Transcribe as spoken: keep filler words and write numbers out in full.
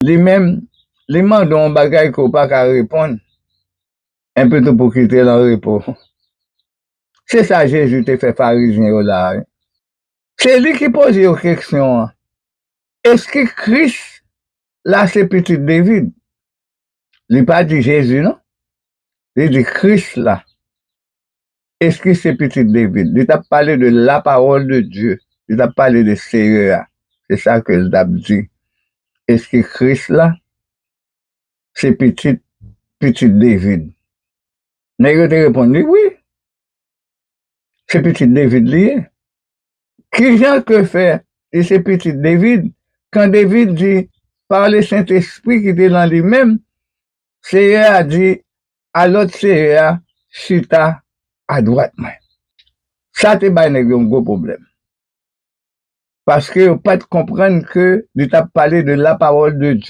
Li menm, li mande w yon bagay ke w pa ka reponn, enpi tou pou kite l an repo. Se sa Jezi te fè Farizyen yo la a, wi. Se li ki poze yo kesyon an. Èske Kris la se pitit David? Li pa di Jezi, non. Li di Kris la. Èske se pitit David? Li t ap pale de la parole de Dieu. Li t ap pale de Seyè a. Se sa ke l t ap di. Èske Kris la se pitit, pitit David? Nèg yo te reponn li, wi. Se pitit David li ye. Kijan ke fè li se pitit David? Kan David di, pa le Sentespri ki te lan li menm, Seyè a di, alò Seyè a chita adwat mwen. Sa te bay nèg yo yon gwo pwoblèm. Paske yo pa t konprann ke li t ap pale de la parole de Dieu.